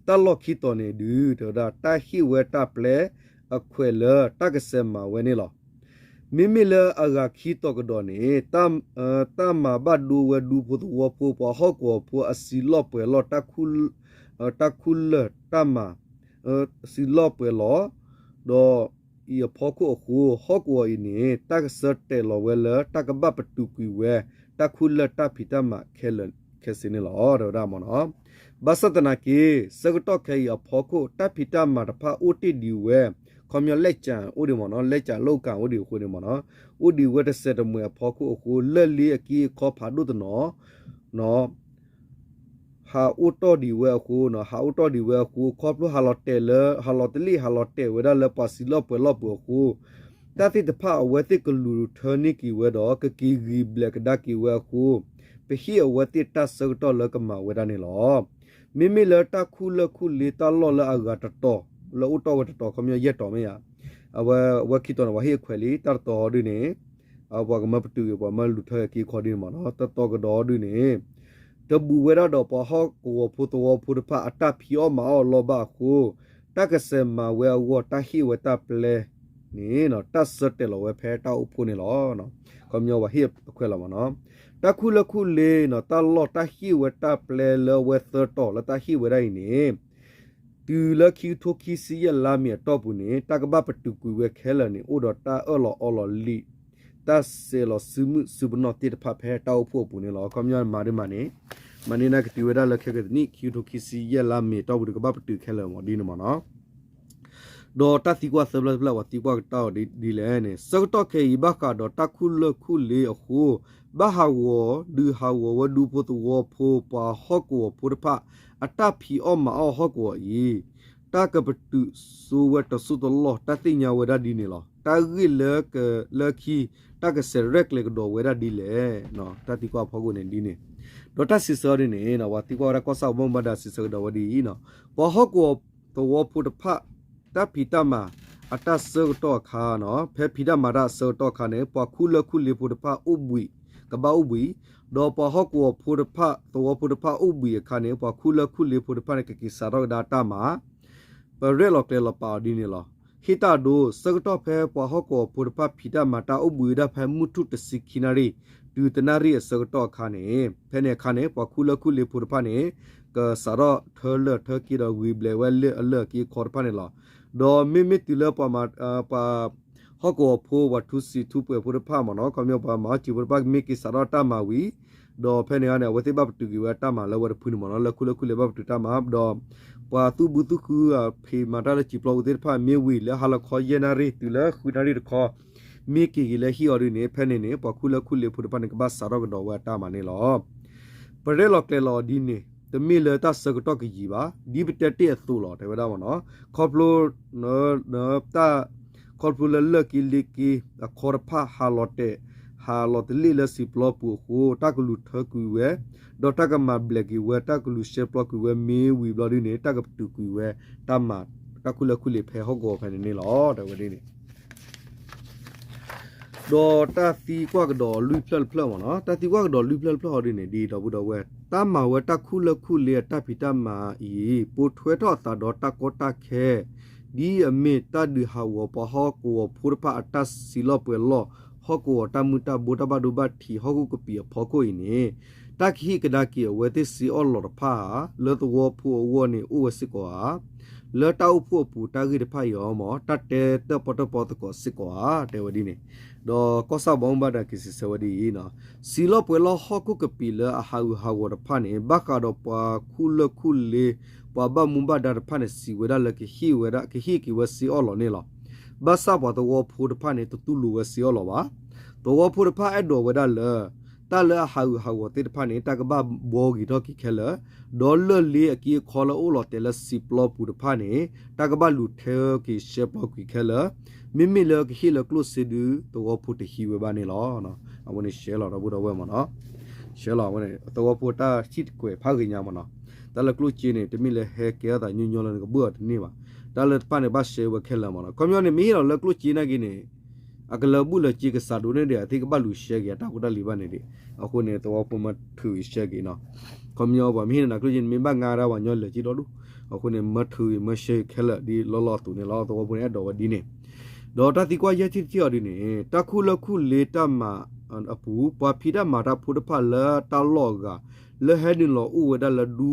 တၢ်လီၢ်ခံတီၤန့ၣ်ဒုး တဲဝဲဒၣ် တၢ်ဟ့ၣ်ဝဲတၢ်ပျဲအခွဲးလၢတၢ်ကစဲးမၤဝဲန့ၣ်လီၤ. မ့မ့ၢ်လၢအဂၤခံတီၤကဒီးန့ၣ် တၢ်မၤဘၣ်ဒိဝဲဒူဖိသဝီဖိ ပှၤဟီၣ်ကဝီၤဖိအစံးလီၢ်ပှဲၤလီၢ် တၢ်ခူၣ်လၢၢ်တၢ်မၤ စံးလီၢ်ပှဲၤလီၢ်, ဒီးအံၤအဖီခိၣ်အဃိ ဟီၣ်ကဝီၤအံၤန့ၣ် တၢ်ကဆၢတဲာ်လီၤဝဲလၢ တၢ်ကဘၣ်ပတုာ်ကွံာ်ဝဲ တၢ်ခူၣ်လၢၢ်တၢ်ဖံးတၢ်မၤခဲလၢာ်ခဲဆ့န့ၣ်လီၤ တဲဝဲဒၣ်မနီၤ. ဘၣ်ဆၣ်သနာ်က့ ဆၢကတီၢ်ခဲအံၤအဖီခိၣ် တၢ်ဖံးတၢ်မၤတဖၣ်အိၣ်တ့ၢ်ဒံးဝဲ ခီပညီ လက်ကျန် အိၣ်ဒံးမနီၤ, လက်ကျန် လုပ်ကိုင် အိၣ်ဒံးမနီၤ, အိၣ်ဒံးဝဲတစဲးတမှဲၤအဖီခိၣ်အဃိ လၢၢ်လ့အက့အခီဖးဒိၣ်တနီၤ ဟးအိၣ်တီၢ်ဒံးဝဲအဃိ, ဟးအိၣ်တီၢ်ဒံးဝဲအဃိ ခီဖျိဟးလီၤတဲာ်လၢ ဟးလီၤတလ့ၣ် ဟးလီၤတဲာ်ဝဲဒၣ်လၢပှၤစံးလီၢ်ပှဲၤလီၢ်ပူၤအဃိ, တၢ်သ့ၣ်တဖၣ်အဝဲသ့ၣ်ကလူၤထၢန့ၢ်က့ၤဝဲဒီး ကက့ၤဂံၢ်ဘျဲးကဒါက့ၤဝဲအဃိ, ပဟ့ၣ်အဝဲသ့ၣ်တၢ်ဆၢကတီၢ်လၢကမၤဝဲဒၣ်န့ၣ်လီၤ. မ့မ့ၢ်လၢတၢ်ခူၣ်လၢၢ်ခူၣ်လ့တၢ်လီၢ်လၢအဂၤတတီၤ လၢအိၣ်တီၢ်ဝဲတတီၤ ခီပညီယဲၢ်တီၤမ့ၢ်ဧါ, အဝဲ အဝဲခံတီၤန့ၣ် ပှၤဟ့ၣ်အခွဲးလံ တၢ်တတီၤဟီဒုန့ၣ် ပှၤကမၢပတုာ်ဂ့ၤ ပှၤမၢလူၤထၢဂ့ၤက့ၤခီဒုန့ၣ်မနီၤ, တတီၤကဒီးဒုန့ၣ် တဘူးဝဲဒၣ်ဒီးပှၤဟီၣ်ကဝီၤဖိသဝီဖိတဖၣ်အတၢ်ဖံးအီၣ်မၤအီၣ်အလီၢ်ဘၣ်အဃိ, တၢ်ကစဲးမၤဝဲအဂီၢ် တၢ်ဟ့ၣ်ဝဲတၢ်ပျဲန့ၣ် တၢ်ဆၢတဲာ်လီၤဝဲဖဲတၢ်အိၣ်ဖှိၣ်န့ၣ်လီၤ. ခီပညီပှၤဟ့ၣ်အခွဲးလီၤမနီၤ, တၢ်ခူၣ်လၢၢ်ခူၣ်လ့ တၢ်လီၢ်တၢ်ဟ့ၣ်ဝဲတၢ်ပျဲလၢအဝဲသၢတီၤလၢတၢ်ဟ့ၣ်ဝဲဒၣ်အံၤန့ၣ် တုၤလၢခံကထိခံဆံယဲၢ်လါမ့ၤအတီၢ်ပူၤန့ၣ် တၢ်ကဘၣ်ပတုာ်ကွံာ်ဝဲခဲလၢာ်န့ၣ် အိၣ်ဒီးတၢ်အၢၣ်လီၤအီလီၤလံာ် တၢ်စဲးလီၤစုမုၢ်စုပနီၣ်သ့ၣ်တဖၣ်ဖဲတၢ်အိၣ်ဖှိၣ်အပူၤန့ၣ်လီၤ. ခီပညီမၤဒ်မးန့ၣ် မၤန့ၢ်န့ၣ်ကတုၤဝဲဒၣ်လၢခဲကနံၣ် ခံကထိခံဆံယဲၢ်လါမ့ၤအတီၢ်ပူၤဒီး ကဘၣ်ပတုာ်ခဲလၢာ်မးဒ်န့ၣ်မနီၤ. ဒီးတၢ်သံကွၢ်သၢဖျၢၣ်တဖျၢၣ် ပှၤသံကွၢ်ကတၢၢ်အီၤဒ်လဲၣ်န့ၣ် ဆၢကတီၢ်ခဲအံၤ ဘၣ်ဃးဒီးတၢ်ခူၣ်လၢၢ်ခူၣ်လ့အဃိ ဘၣ်ဟးဂီၤဒုးဟးဂီၤဝဲဒူဖိသဝီဖိ ပှၤဟီၣ်ကဝီၤဖိတဖၣ် အတၢ်ဖံးအီၣ်မၤအီၣ်ဟီၣ်ကဝီၤအံၤ တၢ်ကပတုာ်စိဝဲတစိၢ်တလီၢ် တၢ်သ့ၣ်ညါဝဲဒၣ်ဒ်န့ၣ်လီၤ. တၢ်ဂ့ၢ်လၢ လၢခံ တၢ်ကဆဲးရဲၣ်ကျဲၤကဒီးဝဲဒၣ်ဒ်လဲၣ်. တၢ်သံကွၢ်အဖီခိၣ်န့ၣ်ဒ်န့ၣ်, ဒီးတၢ်စံးဆၢဒ်န့ၣ် ပှၤသံကွၢ်ဝဲဒၣ်ကီၢ်ဆၣ်ဘီမုၢ်ဘၣ်ဒါစံးဆၢကဒီးဝဲဒ်အံၤ, ပှၤဟီၣ်ကဝီၤသဝီဖိတဖၣ် တၢ်ဖံးတၢ်မၤအတၢ်ဆၢကတီၢ်အခါ, ဖဲဖံးတၢ်မၤတၢ်အဆၢကတီၢ်အခါန့ၣ် ပှၤခူလၢခူလ့ဖိတဖၣ်အိၣ်ဘှံး, ကဘၣ်အိၣ်ဘှံး, ဒီးပှၤဟီၣ်ကဝီၤဖိတဖၣ် သဝီဖိတဖၣ်အိၣ်ဘှံးအခါန့ၣ် ပှၤခူလၢခူလ့ဖိတဖၣ်န့ၣ် ကက့ၤစးထီၣ်ကဒါတၢ်မၤ ပရဲၣ်လီၤကျဲၤလီၤပာ်အီၤဒ်န့ၣ်လီၤ. ဟ့ၣ်တၢ်အဒိ ဆၢကတီၢ်ဖဲပှၤဟီၣ်ကဝီၤဖိတဖၣ်ဖံးတၢ်မၤတၢ်အိၣ်ဘှံးဝဲဒၣ်ဖဲမုၢ်ထူၣ်တဆံခံနၣ်ရံၣ် တုၤတနၣ်ရံၣ်အဆၢကတီၢ်အခါန့ၣ်, ဖဲန့ၣ်အခါန့ၣ် ပှၤခူလၢခူလ့ဖိတဖၣ်န့ၣ် ကစးထီၣ်ထၢလၢၢ်ထၢက့ဒီးဂုာ်ဘျဲးဝဲလၢအလၢၢ်အက့အခီတဖၣ်န့ၣ်လီၤ. ဒီးမ့မ့ၢ်တုၤလၢပှၤ ပှၤ ဟီၣ်ကဝီၤဖိ ပှၤထူစံာ်ထူပှဲၤဖိတဖၣ်မ့ၢ်နီၤ, ခီပညီပှၤမၤဟီၣ်စံာ်ဖိတဖၣ် မ့ၢ်က့ၤစးထီၣ်တၢ်မၤဝံၤ, ဒီးဖဲန့ၣ်န့ၣ် အဝဲသ့ၣ်ဘၣ်ပတုာ်ကွံာ်ဝဲတၢ်မၤလၢဝဲတဖုန့ၣ်မ့ၢ်နီၤ, လၢခူလၢခူလ့ဘၣ်ပတုာ်တၢ်မၤ, ဒီးပှၤသူၣ်ဘုသူၣ်ခု ဖံးမၤတၢ်လၢစံာ်ပျီပူၤသ့ၣ်တဖၣ် မ့ၢ်ဝံၤလၢဟါလီၤခီယဲၢ်နၣ်ရံၣ် တုၤလၢဃုနၣ်ရံၣ်တခီ မ့ၢ်က့ၤက့ၤလၢဟံၣ်အီၤဒ်န့ၣ် ဖဲန့ၣ်န့ၣ် ပှၤခူလၢခူလ့ဖိတဖၣ်န့ၣ် ကဘၣ်စးထီၣ်ကဒီးဝဲအတၢ်မၤန့ၣ်လီၤ. ပရဲၣ်လီၤကျဲၤလီၤအီၤဒ်န့ၣ် တမ့ၢ်လၢတၢ်ဆၢကတီၢ်ကယံာ်ဘၣ်, ဒ်ပတဲတ့ၢ်အသိးလီၤ တဲဝဲဒၣ်မ့ၢ်နီၤ, ခီဖျိ တၢ် ခီဖျိလၢလၢၢ်က့လ့က့အခီတဖၣ် ဟးလီၤတဲာ် ဟးလီၤတလ့ၣ်လၢစံာ်ပျီပူၤအဃိ တၢ်ကလူၤထၢကွံာ်ဝဲ, ဒီးတၢ်ကမၤဘျဲးကွံာ်ဝဲ တၢ်ကလူၤရှဲပျီကွံာ်ဝဲမ့ၢ်ဝံၤဘျီဒ်န့ၣ် တၢ်ကပတုာ်ကွံာ်ဝဲ တၢ်မၤ တၢ်ခူလၢခူလ့ဖဲဟီၣ်ကဝီၤဖဲန့ၣ်န့ၣ်လီၤ တဲဝဲဒ်န့ၣ် ဒီးတၢ်သံကွၢ်ကဒီးလွံၢ်ဖျၢၣ်တဖျၢၣ်မ့ၢ်နီၤ, တၢ်သံကွၢ်ကဒီးလွံၢ်ဖျၢၣ်တဖျၢၣ်အီၤဒ်န့ၣ် ဒ်ဒီပုၢ်ဒီဝဲၢ်, တၢ်မၤဝဲတၢ်ခူလၢခူလ့အတၢ်ဖံးတၢ်မၤအံၤ ပိာ်ထွဲထီၣ်အသးဒီးတၢ်ကီတၢ်ခဲ ဒ်အမ့ၢ်တၢ်ဒုးဟးဂီၤပှၤဟီၣ်ကဝီၤဖိတဖၣ်အတၢ်စံးလီၢ်ပှဲၤလီၢ် ဟီၣ်ကဝီၤတၢ်မုၢ်တၢ်ဘိတၢ်ဘၣ်ဒိဘၣ်ထံး ဟီၣ်ခိၣ်ကပံာ်အဖီခိၣ်အံၤန့ၣ်, တၢ်ကဟ့ၣ်ကဒါက့ၤအဝဲသ့ၣ်စ့အီၣ်လီၤတဖၣ်ဧါ လၢသဝီဖိအဂီၢ်န့ၣ်အိၣ်ဝဲစ့ၢ်ကီးဧါ လၢတၢ်အိၣ်ဖှိၣ်အပူၤတၢ်ဂ့ၢ်တဖၣ်အံၤအီၤမ့ၢ် တၢ်တဲတၢ်ပီၣ်တၢ်ပီသကိးစ့ၢ်ကီးဧါ တဲဝဲဒ်န့ၣ်, ဒီးကီၢ်ဆၣ်ဘီမုၢ်ဘၣ်ဒါက့ၤစံးဆၢဝဲဒ်အံၤ, စံးလီၢ်ပှဲၤလီၢ်ဟီၣ်ခိၣ်ကပံာ်လၢအဟးဂူာ်ဟးဂီၤတဖၣ်န့ၣ် ဘၣ်ဃးဒီးပှၤခူလၢခူလ့ ပှၤဘၣ်မူဘၣ်ဒါတဖၣ်န့ၣ် စံးဝဲဒၣ်လၢကဟ့ၣ်ဝဲဒၣ် ကဟ့ၣ်က့ၤဝဲစ့အီၣ်လီၤန့ၣ်လီၤ. ဘၣ်ဆၣ်ပှၤသဝီဖိတဖၣ်န့ၣ် တတူၢ်လိာ်ဝဲစ့အီၣ်လီၤဘၣ်. သဝီဖိတဖၣ်အဲၣ်ဒိးဝဲဒၣ်လၢ တၢ်လၢအဟးဂူာ်ဟးဂီၤသ့ၣ်တဖၣ်န့ၣ် တၢ်ကဘၣ်ဘှီက့ၤထီၣ်က့ၤခဲလၢာ်, ဒီးလၢၢ်လ့အက့အခီလၢအိၣ်လီၤတဲာ်လၢစံာ်ပျီပူၤတဖၣ်န့ၣ် တၢ်ကဘၣ်လူၤထၢက့ၤရှဲပျီကွံာ်ခဲလၢာ်, မ့မ့ၢ်လၢကဟ့ၣ်လၢကျိၣ်စ့ဒု သဝီဖိတဟံးဝဲဘၣ်န့ၣ်လီၤ. အဝဲန့ၣ်ရှဲလီၤဒီပုၢ်ဒီဝဲၢ်မ့ၢ်နီၤ, ရှဲလီၤအဝဲန့ၣ် သဝီဖိတၢ်ထံၣ်တကွဲးဖးဂ့ၤညါမ့ၢ်နီၤ, တၢ်လၢကျိၣ်စ့န့ၣ် တမ့ၢ်လၢဟဲကဲထီၣ်သးညီညီလၢနကဘၣ်အီၤတန့ၢ်ဘၣ်, တၢ်လၢတဖၣ်န့ၣ် ဘၣ်ရှဲဝဲခဲလၢာ်မ့ၢ်နီၤ, ခီပညီန့ၣ် မ့ၢ်ဟ့ၣ်လီၤလၢကျိၣ်စ့နာ်က့န့ၣ် အကလၢာ်ဘူၣ်လၢာ်စ့ကစးဒိးန့ၢ်ဒံး အသ့ၣ်ကဘၣ်လူၤရှဲက့ၤအတၢ်ဖိတၢ်လံၤဘၣ်န့ၣ်ဒံး, အဃိန့ၣ် သဝီဖိမၢထုးအံၤရှဲက့ၤနီၤ, ခီပညီပှၤမ့ၢ်ဟ့ၣ်နၤကျိၣ်စ့န့ၣ် မ့ၢ်ဘၣ်ငါဒၣ်ပှၤညီလၢာ်စ့ဒီဒူၣ်, အဃိန့ၣ် မၢထုးအံၤမၢရှဲခဲလၢာ်ဒ်လီၢ်လီၢ်အသိးန့ၣ်လီၤ, သဝီဖိန့ၣ်အဲၣ်ဒိးဝဲဒ်န့ၣ်, ဒီးတၢ်သံကွၢ်ယဲၢ်ထံၣ်တထံၣ်အီၤဒ်န့ၣ် တၢ်ခူၣ်လၢၢ်ခူၣ်လ့တၢ်မၤအပူၤ ပှၤဖံးတၢ်မၤတၢ်ဖိတဖၣ်လၢတၢ်လီၢ်အဂၤ လၢဟဲနုာ်လီၤအိၣ်ဝဲဒၣ်လၢ ဒူ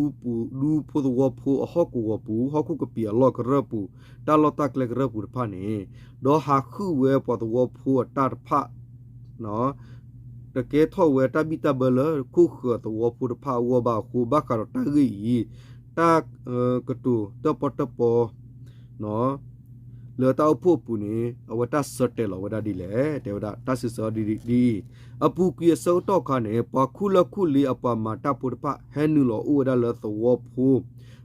ဖိသဝီဖိအဟီၣ်ကဝီၤပူၤ ဟီၣ်ခိၣ်ကပံာ်အလီၢ်ကရၢၢ်ပူၤ တၢ်လီၢ်တၢ်ကျဲကရၢၢ်ပူၤတဖၣ်န့ၣ်, ဒီးဟးဃုာ်ဝဲပှၤသဝီဖိအတၢ်တဖၣ် တကဲထီၣ်ဝဲတၢ်ဘံၣ်တၢ်ဘၢလၢခိၣ်ဃၢၤသဝီဖိတဖၣ်အဂီၢ်ဘၣ်အဃိ ဘၣ်ဃးဒီးတၢ်ဂ့ၢ်အံၤ တၢ်ကတိၤတၢ်ပီၣ်တၢ်ပီ လၢတၢ်အိၣ်ဖှိၣ်အပူၤန့ၣ် အဝဲတၢ်ဆၢတဲာ်လီၤဝဲဒၣ်ဒ်လဲၣ် တဲဝဲဒၣ် တၢ်စံးဆၢဒ်အံၤ, အပူၤကွံာ်အဆၢကတီၢ်အခါန့ၣ် ပှၤခူၣ်လၢၢ်ခူၣ်လ့အပှၤမၤတၢ်ဖိတဖၣ် ဟဲနုာ်လီၤအိၣ်ဝဲဒၣ်လၢသဝီဖ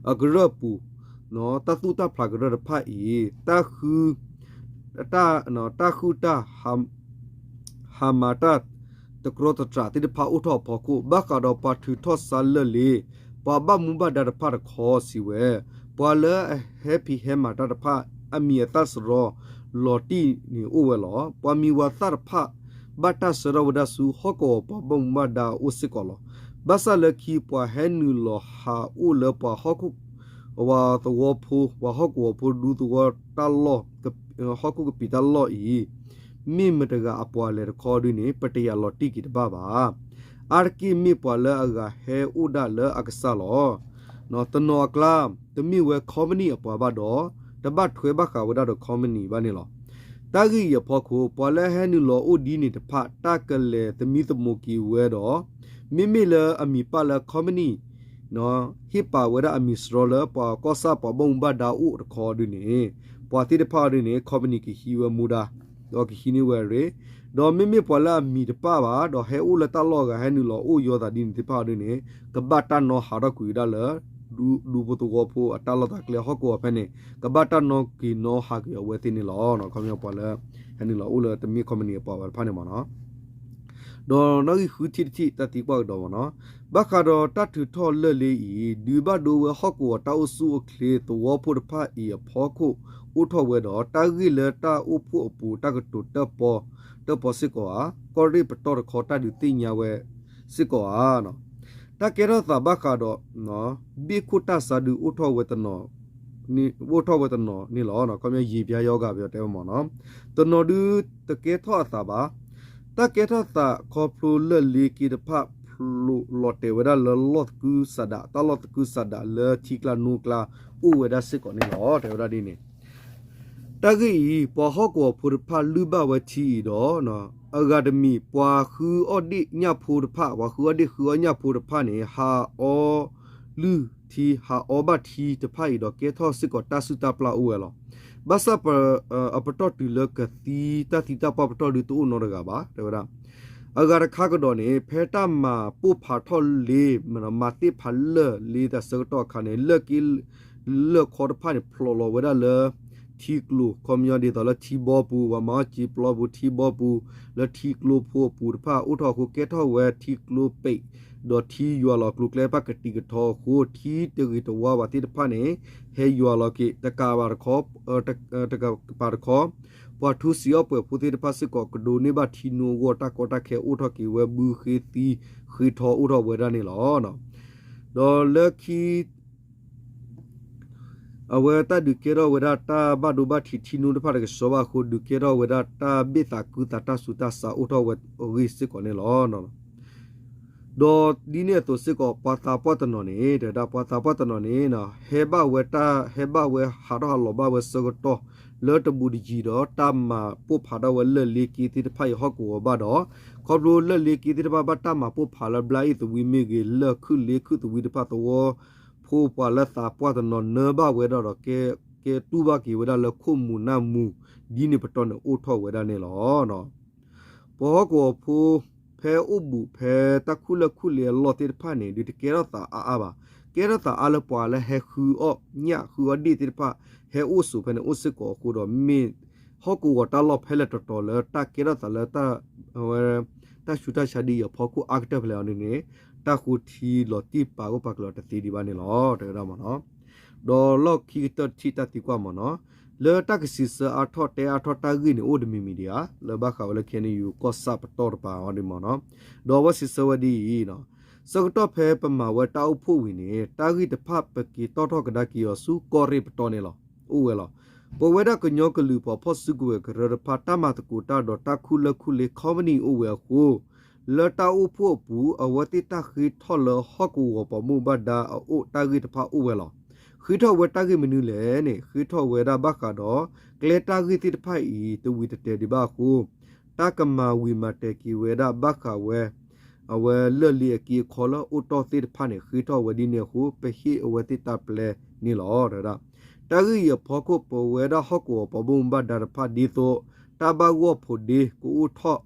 ိအကရၢၢ်ပူၤ, တၢ်သူၣ်တၢ်ဖျးကရၢၢ်တဖၣ်အံၤ တၢ်ဃု တၢ် တၢ်ဃုတၢ် ဟးမၤတၢ်တကြၢးတတြၢ်သ့ၣ်တဖၣ်အိၣ်ထီၣ်အဖီခိၣ် ဘၣ်ဃးဒီးပှၤထုးထီၣ်ဆါလၢၢ်လ့ ပှၤဘၣ်မူဘၣ်ဒါတဖၣ်တခီစံးဝဲ, ပှၤလၢအဟဲဖံးဟဲမၤတၢ်တဖၣ် အမံၤအသၣ်စရီလီၤတံၢ်န့ၣ်အိၣ်ဝဲလီၤ. ပှၤမံၤဝၤသၣ်တဖၣ် ဘၣ်တၢ်ဆှၢထီၣ်ဝဲဒၣ်ဆူဟီၣ်ကဝီၤပှၤဘၣ်မူဘၣ်ဒါအအိၣ်စ့ၢ်ကီးလီၤ. ဘၣ်ဆၣ်လၢခံ ပှၤဟဲနုာ်လီၤဟးအိၣ်လၢပှၤဟီၣ်ခိၣ် ပှၤသဝီဖိ ပှၤဟီၣ်ကဝီၤဖိဒူသဝီတၢ်လီၢ် ဟီၣ်ခိၣ်ကပံာ်တၢ်လီၢ်အံၤ မ့ၢ်မတၤတဂၤအပှၤလဲၣ်တခီဒ်န့ၣ် ပတယာ်လီၤတံၢ်က့ၤတဘၣ်ဘၣ်. အါတက့ၢ်မ့ၢ်ပှၤလၢအဂၤဟဲအိၣ်ဒၣ်လၢအကစၢ်လီၤ. တနီၤအကျါ တမ့ၢ်ဝဲခီပနံၣ်အပှၤဘၣ်ဒီး တဘၣ်ထွဲဘၣ်ဃးဝဲဒၣ်ဒီးခီပနံၣ်ဘၣ်န့ၣ်လီၤ. တၢ်ဂ့ၢ်အံၤအဖီခိၣ် ပှၤလၢဟဲနုာ်လီၤအိၣ်ဒ်န့ၣ်တဖၣ် တၢ်ကလဲၤသမံသမိးက့ၤဝဲဒီး မ့မ့ၢ်လၢအမံၤပၣ်လၢခီပနံၣ် ဟ့ၣ်ပာ်ဝဲဒၣ်အမံၤစရီလၢပှၤကီၢ်ဆၣ်ပှၤဘၣ်မူဘၣ်ဒါအိၣ်တခီဒ်န့ၣ် ပှၤသ့ၣ်တဖၣ်အီၤဒ်န့ၣ် ခီပနံၣ်ကဟံးဝဲမူဒါ ဒီးကဟံးန့ၢ်ဝဲအရ့, ဒီးမ့မ့ၢ်ပှၤလၢအမံၤတပၣ်ဘၣ် ဒီးဟဲအိၣ်လၢတၢ်လီၢ်အဂၤ ဟဲနုာ်လီၤအိၣ်ယီၤသးဒ်န့ၣ်သ့ၣ်တဖၣ်အီၤဒ်န့ၣ် ကဘၣ်တၢ်နီၣ်ဟးထီၣ်ကွံာ်ဝဲဒၣ်လၢ ဒူဖိသဝီဖိအတၢ်လီၢ်တၢ်ကျဲဟီၣ်ကဝီၤဖဲန့ၣ် ကဘၣ်တၢ်နီၣ်က့ၤနီၣ်ဟးက့ၤအဝဲသ့ၣ်န့ၣ်လီၤ. ခီပညီပှၤလၢ ဟဲနုာ်လီၤအိၣ်လၢတမ့ၢ် company အပှၤဝဲတဖၣ်န့ၣ်မ့ၢ်နီၤ ဒီးနီၣ်ဂံၢ်ဃုထံၣ်တထံၣ်တၢ်သံကွၢ်ကဒီးမ့ၢ်နီၤ, ဘၣ်ဃးဒီးတၢ်ထုးထီၣ်လၢၢ်လ့အံၤ ဒုးဘၣ်ဒိဝဲဟီၣ်ကဝီၤတၢ်အိၣ်ဆူၣ်အိၣ်ချ့သဝီဖိတဖၣ်အံၤအဖီခိၣ် အိၣ်ထီၣ်ဝဲဒီး တၢ်ဂ့ၢ်လၢတၢ်အိၣ်ဖှိၣ်အပူၤတၢ်ကတိၤတၢၣ်ပီၣ်စ့ၢ်ကီးဧါ, ကီၢ်ရ့ၣ်ပတီၢ်တခီတၢ်ဒုးသ့ၣ်ညါဝဲစ့ၢ်ကီးဧါ. တၢ်ကဲထီၣ်သးဘၣ်ဃးဒီး ဘ့ၣ်ခိၣ်တၢ်ဆါဒုးအိၣ်ထီၣ်ဝဲတနီၤ အိၣ်ထီၣ်ဝဲတနီၤန့ၣ်လီၤ. ခီပညီယံာ်ပျါယီဂာ်ပယီၤတဲဝဲမ့ၢ်နီၤ, တနီၤဒုးတကဲထီၣ်အသးဘၣ်. တၢ်ကဲထီၣ်သးခီဖျိလၢၢ်လ့က့တဖၣ်ဖျိးလီၤတဲာ်ဝဲဒၣ်လၢလီၢ်သကုၤဆးဒး တၢ်လီၢ်သကုၤဆးဒးလၢထံကျါနိကျါအိၣ်ဝဲဒၣ်စ့ၢ်ကီးန့ၣ်လီၤ. တဲဝဲဒၣ်ဒ်န့ၣ် တၢ်ဂ့ၢ်အံၤ ပှၤဟီၣ်ကဝီၤဖိတဖၣ်လုၢ်ဘၣ်ဝဲထံအံၤဒီး အဂၤတမံၤ ပှၤဃုအီၣ်ဒ့ၣ်ညၣ်ဖိတဖၣ် ပှၤဃုအီၣ်ဒ့ၣ်ဃုအီၣ်ညၣ်ဖိတဖၣ်န့ၣ် ဟးအီလုၢ်ထံ ဟးအီဘၣ်ထံတဖၣ်အံၤဒီး ကဲထီၣ်စ့ၢ်ကီးတၢ်စုၣ်တၢ်ပျၢ်အိၣ်ဝဲလီၤ. ဘၣ်ဆၣ် အပတီၢ်တုၤလၢကသံတၢ်သံတၢ်ပှၢ်ပတီၢ်ဒုးတအိၣ်နီတဂၤဘၣ် တဲဝဲဒၣ် အဂၤတခါကဒီးန့ၣ် ဖဲတၢ်မၤပိၢ်ဖးထီၣ်လ့ မၤသ့ၣ်ဖးလၢၢ်လ့တၢ်ဆၢကတီၢ်အခါန့ၣ် လၢၢ်က့ လၢၢ်ခီတဖၣ်န့ၣ် ဖျိးလီၤဝဲဒၣ်လၢ ထံကျိ ခီပညီဒ်သိးလၢထံဘီပူၤ ပှၤမၤအီၣ်စ့ပျီပူၤ ထံဘီပူၤ လၢထံကျိဖိအပူၤတဖၣ်အိၣ်ထီၣ်အဃိ ကဲထီၣ်ဝဲထံကျိပံး ဒီးထံယွၤလီၤကျိၤကျဲတဖၣ်ကတံာ်ကထီအဃိ ထံတဂ့ၤတဝါဘၣ်သ့ၣ်တဖၣ်န့ၣ် ဟဲယွၤလီၤက့ၤ တကးဘၣ်တခီ တကးဘၣ်တခီ ပှၤထူစံးအီၣ်ပှဲၤဖိသ့ၣ်တဖၣ်စ့ၢ်ကီး ကဒိးန့ၢ်ဘၣ်ထံနိအဂီၢ် တၢ်ကီတၢ်ခဲအိၣ်ထီၣ်က့ၤဝဲ ဘုဃ့သံဃ့ထီအိၣ်ထီၣ်ဝဲဒၣ်န့ၣ်လီၤ. ဒီးလၢခံ အဝဲတၢ်ဒုးကဲထီၣ်ဝဲဒၣ်တၢ်ဘၣ်ဒိဘၣ်ထံးထံနိတဖၣ်တကဆှီဘၣ်အဃိ ဒုးကဲထီၣ်ဝဲဒၣ်တၢ်ဘ့ၣ်သးကုသးတၢ်ဆူးတၢ်ဆါအိၣ်ထီၣ်ဝဲအဂ့ၢ်စ့ၢ်ကီးန့ၣ်လီၤ. ဒီးဒ်န့ၣ်အသိးစ့ၢ်ကီး ပှၤသးပှၢ်တနီၤန့ၣ် တဲဝဲဒၣ်ပှၤသးပှၢ်တနီၤန့ၣ် ဟဲဘၣ်ဝဲတၢ် ဟဲဘၣ်ဝဲဟးထီၣ်ဟးလီၤဘၣ်ဝဲဆၢကတီၢ် လၢတဘူးတယံၤဒီး တၢ်မၤပိၢ်ဖးထီၣ်ဝဲလၢၢ်လ့က့သ့ၣ်တဖၣ်အံၤဟီၣ်ကဝီၤဘၣ်ဒီး ခီဖျိလၢၢ်လ့က့သ့ၣ်တဖၣ်ဘၣ်တၢ်မၤပိၢ်ဖးလၢဘျါအ့ၣ်သဝံမ့ၢ်ဂ့ၤ လၢၢ်ခုၣ်လ့ခုၣ်သဝံတဖၣ်သဝီဖိပှၤလၢသးပှၢ်တနီၤနၢဘၣ်ဝဲဒၣ်ဒီး ကဲတူၢ်ဘၣ်က့ၤဝဲဒၣ်လၢခိၣ်မူၤနၢ်မူၤ ဒ်န့ၣ်ပတီၢ်န့ၣ်အိၣ်ထီၣ်ဝဲဒၣ်န့ၣ်လီၤ. ပှၤဟီၣ်ကဝီၤဖိ ဖဲအိၣ်ဘူးဖဲတၢ်ခူၣ်လၢၢ်ခူၣ်လ့အလီၢ်သ့ၣ်တဖၣ်န့ၣ် ဒုးတကဲထီၣ်သးအါအါဘၣ်. ကဲထီၣ်သးအါလၢပှၤလၢဟဲဃုအီၣ်ညၣ်ဃုအီၣ်ဒ့ၣ်သ့ၣ်တဖၣ် ဟဲအိၣ်ဆိးဖဲန့ၣ်အိၣ်စ့ၢ်ကီးအဃိဒီး မ့ၢ်ဟီၣ်ကဝီၤတၢ်လီၢ်ဖဲလဲၣ်တတီၤလၢတၢ်ကဲထီၣ်သးလၢ တၢ်ဆူးတၢ်ဆါဒ်အံၤအဖီခိၣ်အါကတၢၢ်ဖဲလဲၣ်အီၤန့ၣ်န့ၣ် တၢ်ဃိထံလီၤတံၢ်ပာ်ဂီၢ်ပာ်ကျၢၤတသ့ဒံးဘၣ်န့ၣ်လီၤ တဲဝဲဒၣ်မ့ၢ်နီၤ. ဒီးလီၢ်ခံကတၢၢ်တထံၣ်တၢ်သံကွၢ်မ့ၢ်နီၤ, လၢတၢ်ကစံးဆၢအါထီၣ်တဲအါထီၣ်တၢ်ဂ့ၢ်န့ၣ် အိၣ်တမံၤမံၤဒံးဧါ, လၢဘၣ်ဃးဝဲလၢ ခဲအံၤ ကီၢ်ဆၣ်ပတီၢ်တပၤအီၤဒ်မ့ၢ်နီၤ, ဒီးအဝဲစံးဆၢဝဲဒ်အံၤ, ဆၢကတီၢ်ဖဲပမၤဝဲတၢ်အိၣ်ဖှိၣ်ဝံၤန့ၣ် တၢ်ဂ့ၢ်တဖၣ်ပက့ၤတီၣ်ထီၣ်ကဒါက့ၤအီၤဆူကီၢ်ရ့ၣ်ပတီၢ်န့ၣ်လီၤ. အိၣ်ဝဲလီၤ. ပဝဲဒၣ်ကညီကလုာ်ပှၤဖီၣ်စုကဝဲၤကရၢတဖၣ် တၢ်မၤသကိးတၢ်ဒီးတၢ်ခူၣ်လၢၢ်ခူၣ်လ့ company အိၣ်ဝဲအဃိ လၢတၢ်အိၣ်ဖှိၣ်အပူၤ အဝဲသ့ၣ်တၢ်ဃ့ထီၣ်လၢဟီၣ်ကဝီၤပှၤဘၣ်မူဘၣ်ဒါအအိၣ်တၢ်ဂ့ၢ်တဖၣ်အိၣ်ဝဲလီၤ. ဃ့ထီၣ်ဝဲတၢ်ဂ့ၢ်မနုၤလဲၣ်န့ၣ် ဃ့ထီၣ်ဝဲဒၣ်ဘၣ်ဃးဒီး ကျဲတၢ်ဂ့ၢ်သ့ၣ်တဖၣ်အံၤ တဝံၤတတဲာ်ဒံးဘၣ်အဃိ တၢ်ကမၤဝံၤမၤတဲာ်က့ၤဝဲဒၣ်ဘၣ်ဃးဝဲ အဝဲလၢၢ်လ့အက့အခီလၢအိၣ်တီၢ်သ့ၣ်တဖၣ်န့ၣ် ဃ့ထီၣ်ဝဲဒ်န့ၣ်အဃိ ပဟ့ၣ်အဝဲသ့ၣ်တၢ်ပျဲန့ၣ်လီၤ. တဲဝဲဒၣ် တၢ်ဂ့ၢ်အံၤအဖီခိၣ် ပဝဲဒၣ်ဟီၣ်ကဝီၤပှၤဘၣ်မူဘၣ်ဒါတဖၣ်ဒ်သိး တၢ်ဘၣ်ဂီၢ်ဖိးဒ့ကအိၣ်ထီၣ်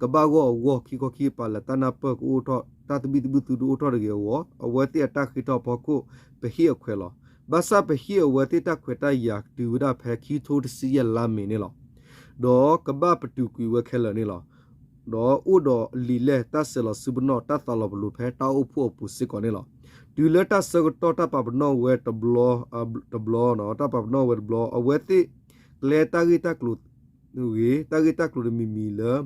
ကဘၣ်ဂီၢ်အဂီၢ် ခံခီခံကပၤလၢတၢ်နၢ်ပၢၢ်ကအိၣ်ထီၣ် တၢ်သဘံၣ်သဘုၣ်သုတအိၣ်ထီၣ်တဂ့ၤအဂီၢ် အဝဲသ့ၣ်အတၢ်ဃ့ထီၣ်အဖီခိၣ် ပဟ့ၣ်အခွဲးလီၤ. ဘၣ်ဆၣ်ပဟ့ၣ်အဝဲသ့ၣ်တၢ်ခွဲးတၢ်ယာ်တုၤဝဲဒၣ်ဖဲ ခံကထိတဆံယဲၢ်လါမ့ၤန့ၣ်လီၤ. ဒီးကဘၣ်ပတုာ်ကွံာ်ဝဲခဲလၢာ်န့ၣ်လီၤ. ဒီးအိၣ်ဒီးလံာ်လဲၢ်တၢ်ဆဲးလီၤစုပနီၣ် တၢ်သးလီၤပလိာ်ဖဲတၢ်အိၣ်ဖှိၣ်အပူၤစ့ၢ်ကီးန့ၣ်လီၤ. တုၤလၢတၢ်ဆၢကတီၢ်တၢ်ပာ်ပနီၣ်ဝဲတဘျီ တဘျီ တၢ်ပာ်ပနီၣ်ဝဲတဘျီ အဝဲသ့ၣ် ကျဲတၢ်ဂ့ၢ်တၢ်ကျိၤဂ့ၤ တၢ်ဂ့ၢ်တၢ်ကျိၤတမံၤမံၤလၢ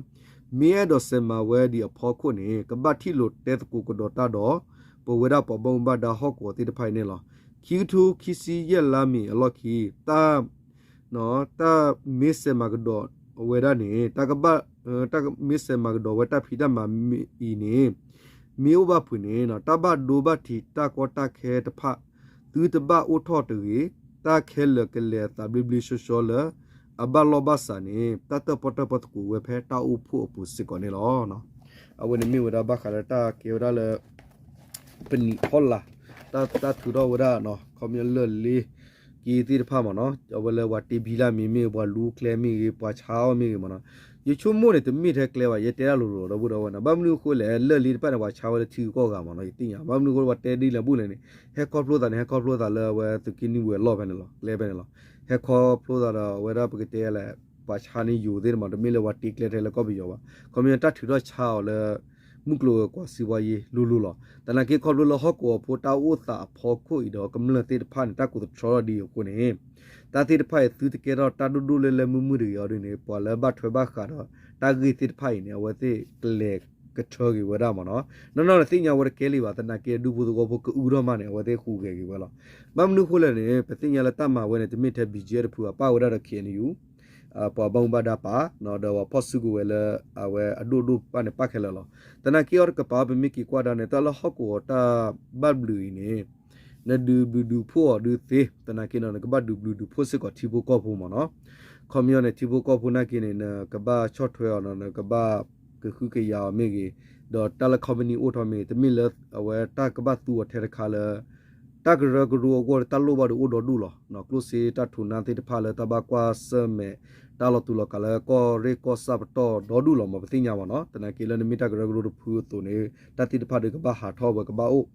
မ့ၢ်အဲၣ်ဒိးဆဲးမၤဝဲဒံးအဖီခိၣ်န့ၣ် ကဘၣ်ထံၣ်လိာ်တဲသကိးကဒီးတၢ်ဒီး ပဝဲဒၣ်ပှၤဘၣ်မူဘၣ်ဒါဟီၣ်ကဝီၤသ့ၣ်တဖၣ်အံၤန့ၣ်လီၤ. ခံကထိခံဆံယဲၢ်လါမ့ၤအလီၢ်ခံ တၢ် တၢ်မ့ၢ်ဆဲးမၤကဒီးဝဲဒၣ်န့ၣ် တၢ်ကဘၣ် တၢ်မ့ၢ်ဆဲးမၤကဒီးဝဲတၢ်ဖံးတၢ်မၤမ့ၢ်အံၤန့ၣ် မ့ၢ်အိၣ်ဘၣ်ဖုးန့ၣ် တၢ်ဘၣ်ဒိဘၣ်ထံးတၢ်ကီတၢ်ခဲတဖၣ် သုတဘၣ်အိၣ်ထီၣ်တဂ့ၤ, တၢ်ခဲလၢာ်ကလဲၤအသးဘျ့ဘျ့ဆှီဆှီလၢ အဘၣ်လိာ်ဘၣ်စးန့ၣ် တၢ်တၢၣ်ပီၣ်တၢၣ်ပီသကိးဝဲဖဲတၢ်အိၣ်ဖှိၣ်အပူၤစ့ၢ်ကီးန့ၣ်လီၤ. အဝဲန့ၣ်မ့ၢ်ဝဲဒၣ်ဘၣ်ဃးလၢတၢ်ကဲဝဲဒၣ်လၢ ပနံာ်ဖီလာ် တၢ်ထုးထီၣ်ဝဲဒၣ် ခီပညီလၢၢ်လ့က့သ့ၣ်တဖၣ်မ့ၢ်နီၤ, အဝဲလၢပှၤတ့ဘံလၢ်မ့ၢ်မ့ၢ် ပှၤလူကျဲမ့ၢ်ဂ့ၤ ပှၤဆါအီၣ်မ့ၢ်ဂ့ၤမ့ၢ်နီၤ, ယဆိကမိၣ်န့ၣ် တမ့ၢ်ထဲကျဲဘၣ် ယတဲဒၣ်လိၤလိၤ ဒီပုၢ်ဒီဝဲၢ်နီၤ. ဘၣ်မနုၤအဃိလဲၣ် လၢၢ်လံတဖၣ်န့ၣ် ပှၤဆါဝဲလၢထံဂုၤကီၢ်ဂၤမ့ၢ်နီၤ ယသ့ၣ်ညါ. ဘၣ်မနုၤအဃိ ပှၤတဲဒ်လဲၣ်ဘူၣ်လဲၣ်န့ၣ် ဟဲခီဖျိသးန့ၣ် ဟဲခီဖျိသးလၢအဝဲသုးက့နွံဝဲၤလီၢ်ဖဲန့ၣ်လီၤ ကျဲဖဲန့ၣ်လီၤ. ဟဲခီဖျိသးဒီးအဝဲဒၣ်ပကတဲလဲၣ် ပှၤဆါန့ၣ်ယိၤသ့ၣ်န့ၣ်မး တမ့ၢ်လၢပှၤတ့ကျဲထဲလၢကီၢ်ပယီၤဘၣ်. ခီပညီတၢ်ထုးထီၣ်ဆါအီၤလၢ မုၢ်ကျိၤဝဲၤကွာ်စံးဘှါယ့လိၤလိၤလီၤ. သနာ်က့ခီဖျိလၢဟီၣ်ကဝီၤဖိတၢ်အိၣ်သးအဖီခိၣ်အံၤဒီး ကမျၢၢ်သ့ၣ်တဖၣ်န့ၣ် တၢ်ကိးသတြီထီၣ်ဒ်အံၤအဃိန့ၣ် တၢ်သ့ၣ်တဖၣ်အံၤ သုတကဲထီၣ်တၢ်ဒိၣ်ဒိၣ်လၢလၢမုၢ်မုၢ်တဂ့ၤအီၤဒ်န့ၣ် ပှၤလၢဘၣ်ထွဲဘၣ်ဃးဒီး တၢ်ဂ့ၢ်သ့ၣ်တဖၣ်အံၤန့ၣ် အဝဲသ့ၣ်ကလဲၤကထၢက့ၤဝဲဒၣ်မ့ၢ်နီၤ. နီၢ်နီၢ်န့ၣ်သ့ၣ်ညါဝဲတကဲလံဘၣ် သနာ်က့ဒူဖိသဝီဖိကအုထီၣ်မးန့ၣ် အဝဲသ့ၣ်ဟူးဂဲၤက့ၤဝဲလီၤ. ဘၣ်မနုၤအဃိလဲၣ်န့ၣ် ပသ့ၣ်ညါလၢတၢ်မၤဝဲန့ၣ် တမ့ၢ်ထဲ ဘီကၠဲၣ် တဖုဘၣ် ပၣ်ဝဲဒၣ်ဒီး ခ့ၣ်အဲၣ်ယူၣ် ပှၤဘၣ်မူဘၣ်ဒါပာ် ဒီးပှၤဖီၣ်စုကဝဲၤလၢ အဝဲအဒိၣ်ဒိၣ်ပၣ်န့ၣ်ပၣ်ခဲလၢာ်လီၤ. သနာ်က့အီၤတကပၤ ပမ့ၢ်က့ၤကွၢ်ဒၣ်န့ၣ် တၢ်လၢဟီၣ်ကဝီၤတၢ်ဘၣ်ဘျုးအံၤန့ၣ် နဒုးဘျုးဒုးဖှိၣ်အီၤဒုးသ့ သနာ်က့ဒီး နကဘၣ်ဒုးဘျုးဒုးဖှိၣ်စ့ၢ်ကီးထံဖိကီၢ်ဖိမ့ၢ်နီၤ. ခီပညီန့ၣ် ထံဖိကီၢ်ဖိနာ်က့န့ၣ် နကဘၣ်ဆီၣ်ထွဲအီၤဒီး နကဘၣ်ကဟုကယာ်အီၤမ့ၢ်ဂ့ၤ, ဒီးတၢ်လၢ company အိၣ်ထီၣ်မ့ၢ်ဂ့ၤ တမ့ၢ်လၢအဝဲတၢ်ကဘၣ်သူအီၤထဲတခါလၢ တၢ်ကရၢကရိအဂီၢ်လၢတၢ်လိၣ်ဘၣ်ဒီးအိၣ်ဒီဒူၣ်လီၤ. ကျိၣ်စ့တၢ်ထူးနါသ့ၣ်တဖၣ်လၢတၢ်ဘၣ်ကွၢ်ဆၢၣ်မဲာ် တၢ်လီၤတူာ်လီၤကာ်လၢကီၢ်ရ့ၣ်ကီၢ်ဆၣ်ပတီၢ်ဒီဒူၣ်လီၤမး ပသ့ၣ်ညါမ့ၢ်နီၤ. သနာ်က့လၢနမ့ၢ်တၢ်ကရၢကရိတဖုအသိးန့ၣ် တၢ်သ့ၣ်တဖၣ်ဒီးကဘၣ်ဟးထီၣ်ဝဲကဘၣ်အိၣ်,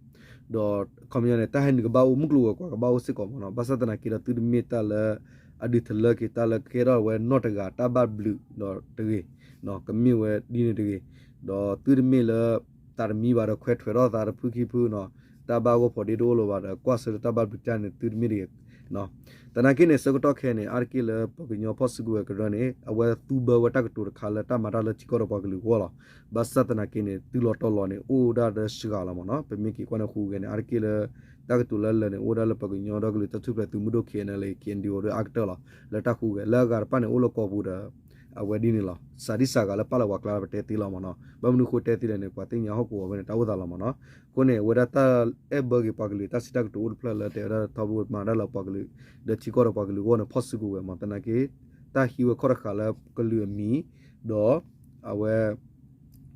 ဒီးခီပညီန့ၣ် တၢ်ဟဲနုာ်ကဘၣ်အိၣ် မုၢ်ကျိၤဝဲၤကွာ်ကဘၣ်အိၣ်စ့ၢ်ကီးမ့ၢ်နီၤ. ဘၣ်ဆၣ်သနာ်က့ဒီး သုတမ့ၢ်တၢ်လၢ အဒုးတလၢက့ၤတၢ်လၢကကဲထီၣ်ဝဲနီၢ်တဂၤတၢ်ဘၣ်ဘျုးဒီးတဂ့ၤ, ကမ့ၢ်ဝဲဒ်န့ၣ်တဂ့ၤ, ဒီးသုတမ့ၢ်လၢ သးတမံဘၣ်ဒီးခွဲးထွဲးထီၣ်သးတဖုခံဖုနီၤ, တၢ်ဘၣ်ဂီၢ်ဖီဒ့တအိၣ်လၢၤဘၣ်ဒီး ကွၢ်ဆၢလၢတၢ်ဘၣ်ဘျုးတၢ်န့ၣ် သုတမ့ၢ်တဂ့ၤ. သနာ်က့န့ၣ် ဆၢကတီၢ်ခဲအံၤန့ၣ် အါတက့ၢ်လၢပှၤကညီဖီၣ်စုကဝဲၤကရၢန့ၣ် အဝဲသူဘၢဝဲတၢ်ကတိၤတခါလၢတၢ်မၤတၢ်လၢထံကီၢ်ဒီးပှၤကလုာ်အဂီၢ်လီၤ. ဘၣ်ဆၣ်သနာ်က့န့ၣ် တုၤလီၤတီၤလီၤန့ၣ် အိၣ်ဒၣ်ဒီးစှၤလီၤမ့ၢ်နီၤ. ပမ့ၢ်က့ၤကွၢ်န့ၣ်ဟူးဂဲၤန့ၣ် အါတက့ၢ်လၢ တၢ်ကတိၤလၢလၢာ်န့ၣ် အိၣ်ဒၣ်လၢပှၤကညီဒီကလုာ်တၢ်ထူၣ်ဖျဲးသုးမုၢ်ဒိၣ် ခ့ၣ်အဲၣ်အဲၣ်လ်အ့ၣ် ခ့ၣ်အဲၣ်ယူၣ် ဒီးအါကတၢၢ်လီၤ. လၢတၢ်ဟူးဂဲၤ လၢအဂၤတဖၣ်န့ၣ် အိၣ်လၢကီၢ်ပူၤဒီး အဝဲဒ်န့ၣ်လီၤ. စးဒံစးဂၤလၢပာ်လီၤပှၤကျါပတဲသ့လီၤမ့ၢ်နီၤ. ဘၣ်မနုၤဃိတဲသ့လဲၣ်န့ၣ် ပှၤသ့ၣ်ညါဟီၣ်ကဝီၤဝဲန့ၣ် တၢ်အိၣ်သးလီၤမ့ၢ်နီၤ. အဃိန့ၣ် အဝဲဒၣ်တၢ်အဲၣ်ဘၢက့ၤပှၤကလုာ် တၢ်စံးတၢ်ကတိၤအိၣ်တဖျၢၣ်လၢတဲဝဲဒၣ် ထီဘိမၤတၢ်လၢပှၤကလုာ် ဒီးထံကီၢ်ဒီးပှၤကလုာ်အဂီၢ်န့ၣ် ဖီၣ်စုကဝဲၤမ့ၢ် သနာ်က့ တၢ်ဟံးဝဲခီၣ်တဃာ်လၢကလုာ်အမံၤ ဒီး အဝဲ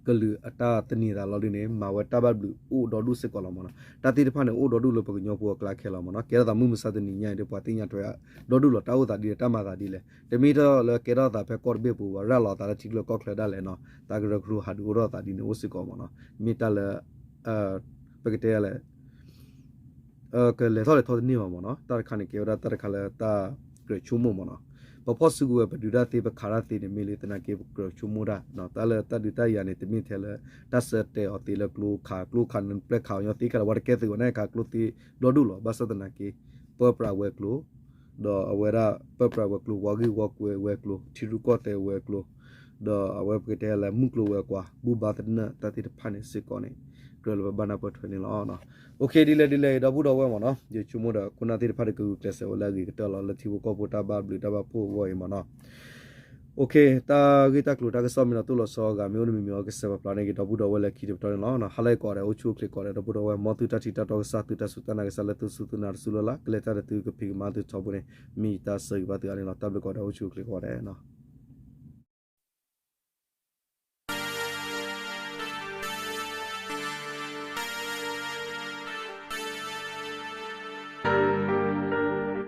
ကလုာ်အတၢ်သန့ၤသးလီၤဒ်န့ၣ် မၤဝဲတၢ်ဘၣ်ဘျုးအိၣ်ဒီဒူၣ်စ့ၢ်ကီးလီၤမ့ၢ်နီၤ. တၢ်သ့ၣ်တဖၣ်န့ၣ် အိၣ်ဒီဒူၣ်လၢပှၤကညီဖိအကျါခဲလီၤမ့ၢ်နီၤ. ကဲထီၣ်သးမုၢ်မဆါတနံၤညါအံၤဒီး ပှၤသ့ၣ်ညါထွဲဒီဒူၣ်လီၤ တၢ်အိၣ်သးဒ်လဲၣ် တၢ်မၤသးဒ်လဲၣ်. တမ့ၢ်ထီၣ်လၢကဲထီၣ်သးဖဲကီၢ်တဘ့ၣ်ပူၤဘၣ် ရၤလီၤသးလၢထံချၢကီၢ်ချၢဒၣ်လဲာ်နီၤ. တၢ်ကရၢကရိဟးဒုးအိၣ်ထီၣ်သးဒ်န့ၣ်အိၣ်စ့ၢ်ကီးမ့ၢ်နီၤ. မ့ၢ်တၢ်လၢ ပကတဲလဲၣ် ကလဲၤထီၣ်လဲၤထီတန့ၢ်ဘၣ်မ့ၢ်နီၤ. တၢ်တခါန့ၣ် ကဲဝဲဒၣ်တၢ်တခါလၢတၢ်ကြၢးဆိကမိၣ်မ့ၢ်နီၤ. ပဖီၣ်စုကဝဲၤ ပဒုးတၢ်သ့ ပခးတၢ်သ့န့ၣ် မ့ၢ်လၢသနာ်က့ ပကြၢးဆိကမိၣ်တၢ် တၢ်လၢတၢ်ဒုးတၢ်ယၤန့ၣ် တမ့ၢ်ထဲလၢ တၢ်ဆၢတဲာ်အီၤသ့လၢကျိခး ကျိခးန့ၣ် ပျဲခးအီၤညီသ့ခဲလၢာ် ပှၤတကဲသုးဝဲန့ၣ် ခးကျိသ့ဒီဒူၣ်လီၤ. ဘၣ်ဆၣ်သနာ်က့ ပၢပြးဝဲၤကျိၤ ဒီးအဝဲဒၣ်ပၢပြးဝဲၤကျိၤ ဝါဂ့ၢ်ဝီကွဲးဝဲၤကျိၤ ထံရူၢ်ကီၢ်သဲးဝဲၤကျိၤ ဒီးအဝဲပကတဲလၢမုၢ်ကျိၤဝဲၤကွာ် ဘူၣ်ဘါသနၢၣ်တၢ်သ့ၣ်တဖၣ်န့ၣ်စ့ၢ်ကီးန့ၣ် ကြၢးလၢပဘၣ်နၢ်ပၢၢ်ထွဲန့ၣ်လီၤ. အိၣ်ခ့ ဒ်လဲၣ်ဒ်လဲၣ် ဒီပုၢ်ဒီဝဲၢ်မ့ၢ်နီၤ ယဆိကမိၣ်ဒီး ခိၣ်နၢ်သ့ၣ်တဖၣ်ဒီးကဂုာ်ကျဲးစၢးဝဲလၢအဂ့ၤကတၢၢ်လီၤ လၢထံဖိကီၢ်ဖိတၢ်ဘၣ်ဘျုးတၢ်ဘၣ်ဖှိၣ်အဂီၢ်အံၤမ့ၢ်နီၤ. အိၣ်ခ့ တၢ်ဂ့ၢ်တၢ်ကျိၤတၢ်ကစီၣ်မ့ၢ်ဒီးသိၣ်လီၤဆီအဂၤမ့ၢ်အိၣ်တမံၤမံၤအံၤ ကစဲးပာ်ဖျါန့ၢ်က့ၤဒီပုၢ်ဒီဝဲၢ်လၢခံတပတီၢ်န့ၣ်လီၤ. ဟါလၢအံၤကိးဂၤဒဲး အိၣ်ဆူၣ်အိၣ်ချ့ကိးဂၤဒဲး ဒီပုၢ်ဒီဝဲၢ် မ်သုတၢ်ထံၣ်တၢ်တီကစၢ် သုတၢ်စူၢ်တၢ်နာ်ကစၢ်လၢသုစူၢ်သုနာ်တစူၢ်လၢ်လၢ် ကလဲၤတၢ်ဒီးသုကဖံးကမၤသုထီဘိန့ၣ် မ့ၢ်ယတၢ်ဆၢဂ့ၤဘၣ်သုအါန့ၣ်လီၤ. တၢ်ဘျုးကိးဂၤဒဲး အိၣ်ဆူၣ်အိၣ်ချ့ကိးဂၤဒဲး